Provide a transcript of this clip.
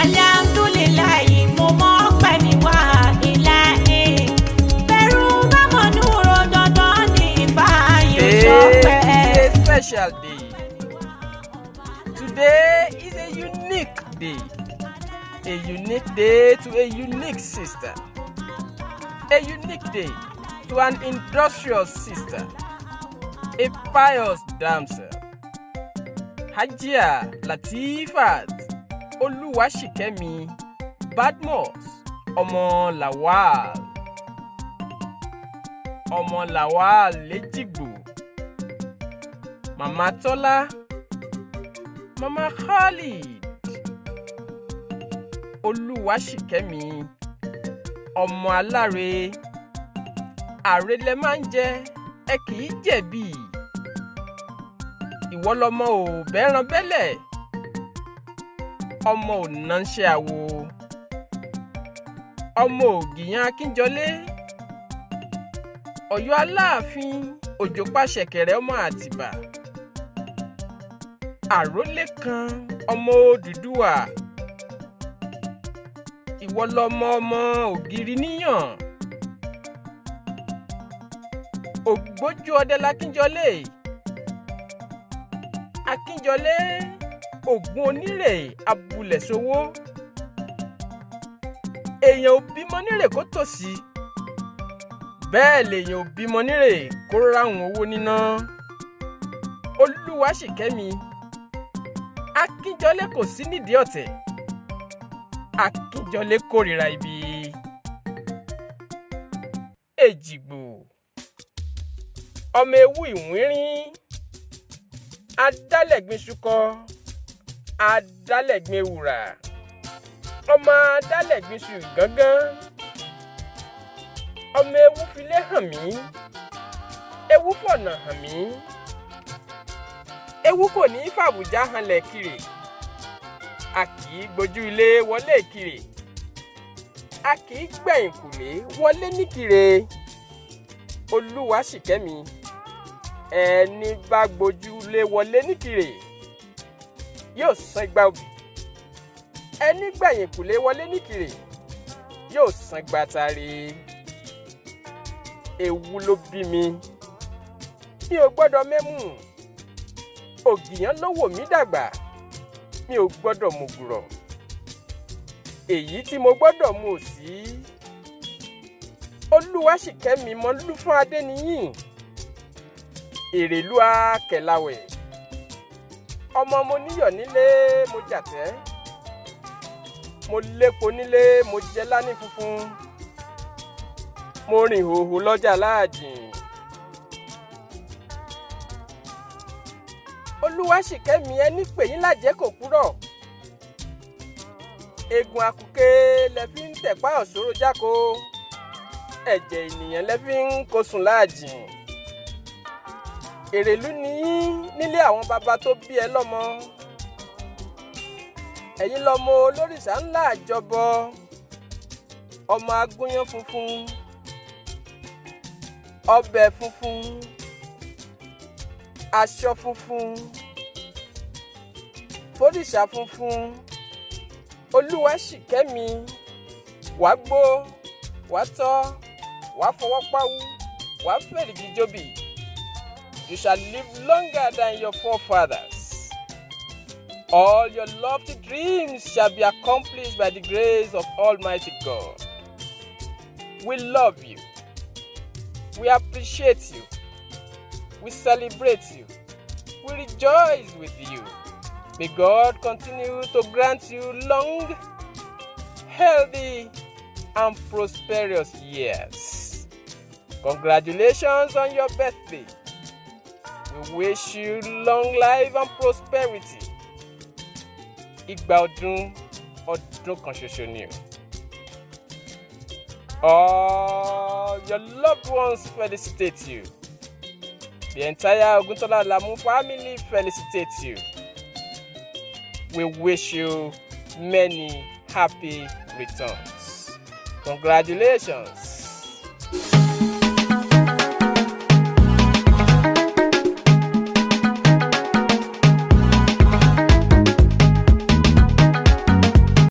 Alihamdulilayi, mo mọ ọpẹ́ mi wá ìlàhí. Bẹ̀rù bá mọ̀ núro, dandan ní ìfààyè sọpẹ́. Today is a special day. Today is a unique day. A unique day to a unique sister. A unique day to an industrious sister. A pious damsel. Hajia Latifat Oluwaṣìkẹ́mi Badmus ọmọ Lawal. Ọmọ Lawal Lẹ́jìgbò. Màmá Tọ́lá, Màmá Khalid, Olúwaṣìkẹ́mi, ọmọ aláre, àrè lẹ máa ń jẹ, ẹ kì í jẹ̀bi. Ìwọ lọmọ ò bẹ́ràn bẹ́lẹ̀, ọmọ ò náṣẹ́ àwo, ọmọ ògìyàn Akínjọlé, Ọ̀yọ́ Aláàfin Òjòpá Ṣẹ̀kẹ̀rẹ̀, ọmọ Àtìbà, àrólé kan ọmọ Odùduwà. Ìwọ lọmọ ọmọ ògiri níyàn, ògbójú ọdẹ lakínjọlé. Akínjọlé Ògún Onírè abúlẹ̀ sowó. Èèyàn ò bímọ nírè kó tòṣì, bẹ́ẹ̀ lèèyàn ò bímọ nírè kó ráhùn owó níná. Olúwaṣìkẹ́mi, Akínjọlé kò sí nídìí ọ̀tẹ̀, Akínjọlé kórìíra ibi. Èjìgbò ọmọ ewu ìwínrín, adálẹ̀gbin ṣúkọ, adálẹ̀gbin ewùrà, ọmọ adálẹ̀gbin ṣù gángan, ọmọ ewu filé hàn mí, ewu fọ̀nà hàn mí, ewu kò ní í fàbùjá hanlẹ̀ kiri. A kì í gbójú ilé wọlé kiri, a kì í gbẹ̀yìn kùlé wọlé níkire. Olúwaṣìkẹ́mi, ẹni bá gbójú ilé wọlé níkire yóò san igba obì, ẹni gbẹ̀yìn kùlé wọlé níkire yóò san igba tari. Ewu ló bí mi, mi ò gbọ́dọ̀ mẹ́mú. Ògìyàn ló wò mí dàgbà, mi ò gbọ́dọ̀ mùgùrọ̀. Èyí tí mo gbọ́dọ̀ mu ò sí. Olúwaṣìkẹ́mi mọ́lúfún Adéníyìn, Èrèlú Akẹ̀láwẹ̀, ọmọ mo níyọ̀ nílé, mo jàtẹ́, mo lépo nílé, mo jẹ lání funfun, mo rìn hòhò lọ́jà láàjìn. Olúwaṣìkẹ́mi, ẹni pè yín lájẹ́ kò kúrọ̀. Eegun akuké lẹ fi ń tẹ̀pá òṣòro jáko, ẹ̀jẹ̀ ènìyàn lẹ fi ń kó sùn láàjìn. Èrèlú ni yín nílé àwọn bàbá tó bí ẹ lọ́mọ. Ẹ̀yin lọ́mọ olórìṣà ńlá àjọbọ, ọmọ agúnyán funfun, ọbẹ̀ funfun, aṣọ funfun, fòrìṣà funfun. Olúwaṣìkẹ́mi, wàá gbó, wàá tọ́, wàá fọwọ́ páwú, wàá fèrègì jóbì. You shall live longer than your forefathers. All your lofty dreams shall be accomplished by the grace of Almighty God. We love you. We appreciate you. We celebrate you. We rejoice with you. May God continue to grant you long, healthy, and prosperous years. Congratulations on your birthday. We wish you long life and prosperity. Igba ọdún ọdún kan ṣoṣo ni o. All your loved ones felicitate you. The entire Oguntola Alamu family felicitate you. We wish you many happy returns. Congratulations.